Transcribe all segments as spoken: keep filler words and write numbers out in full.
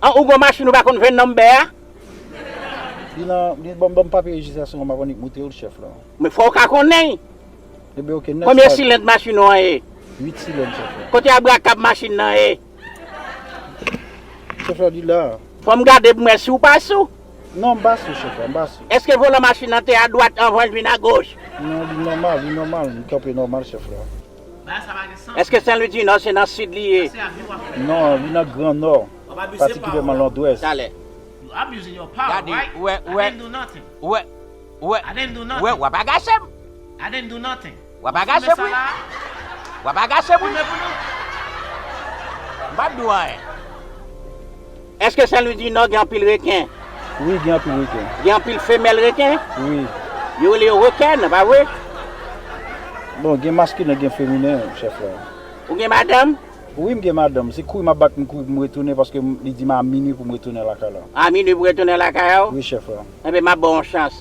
An, ou gon machin ou pa konn vin nonm bè a? Li nan, li ban m, ban m papye rejistrasyon an, m ap annik montre w l, chèf la. Men fò w ka konnen. Ebyen, oke, next Konbyen time. Silènd machin ou an ye? Uit silènd, chèf la. Kote abrakab machin nan ye? Chèf la, li la. Fò m gade pou m wè si w pa sou. Non, m pa sou, chèf la, m pa sou. Èske volan machin nan te adwat anvan l vin agoch? Non, li nòmal, li nòmal. M kanpe nòmal, chèf la. Èske Sen Lwi di Nò se nan sid li ye? Non, li nan Gran Nò. Patikilyeman Londwès. Talè. You abusing your power, Gade, right? wè, I wè, didn't do nothing. wè, I wè, didn't do wè, nothing. W ap agache m. I didn't do nothing. W ap agache m, wi. W ap agache m, wi. M p ap di w anyen. Èske Sen Lwi di Nò gen anpil reken? Wi, gen anpil reken. Gen anpil femèl reken? Wi. Yo rele yo reken, pa vre? Bon, gen maskilen, gen feminen, chèf la. Ou gen madanm? Wi, m gen madanm. Se kouri m ap bat, m kouri pou m retounen paske m- li di m a minui pou m retounen lakay la. A minui pou retounen lakay ou? Wi, chèf la. Enben, m ap ba w yon chans.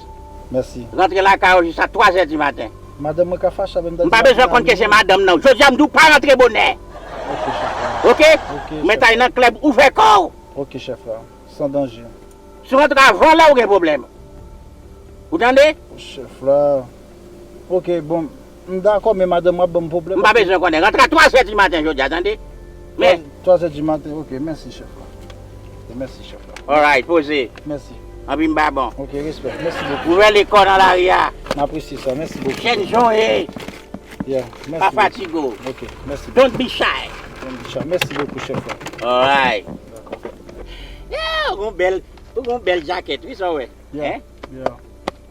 Mèsi. Rantre lakay ou jis a twa zè di maten. Madanm mwen ka fache avè m. M pa bezwen konn ke se madanm nan. Jodi a, m di w pa rantre bonè. Ok, chèf la. Oke? Ok, Mwen chèf. T al nan klèb, ouvè kò w. Ok, chèf la. San danje. Si w rantre avan lè, ou gen pwoblèm. Ou tande? Chèf la. Ok, bon, m dakò, men madanm mwen ap ban m pwoblèm. M pa bezwen konnen. Rantre a twa zè di maten jodi a, tande? Men, twa zè di maten, ok, mèsi, chèf la. Ok, mèsi, chèf la. Alright, poze. Mèsi. Anpi m pa bon. Ok, respè. Mèsi bokou. Ouvè lekò nan lari a. M apresye sa. Mèsi bokou. Jèn jan w ye. Yeah, mèsi Pa bokou. Fatige w. Ok, mèsi bokou. Don't be shy. Don't be shy. Mèsi bokou, chèf la. Alright. Dakò. Yeah, ou gon bèl, ou gon bèl jakèt, wi, sa w wè. Yeah, Hein? Yeah.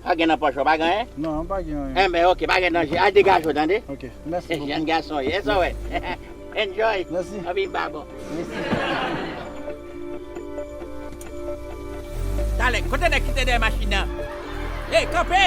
Pa gen nan pòch ou, pa gen anyen? Non, m pa gen anyen. Enben, ok, pa gen danje. Al degaje w, tande? Ok, mèsi bokou. Jèn gason, ye, sa w wè. Enjoy. Mèsi. Anpi m pa bon. Mèsi. Talè, kote nèg ki te dèyè machin nan? Hey, kanpe!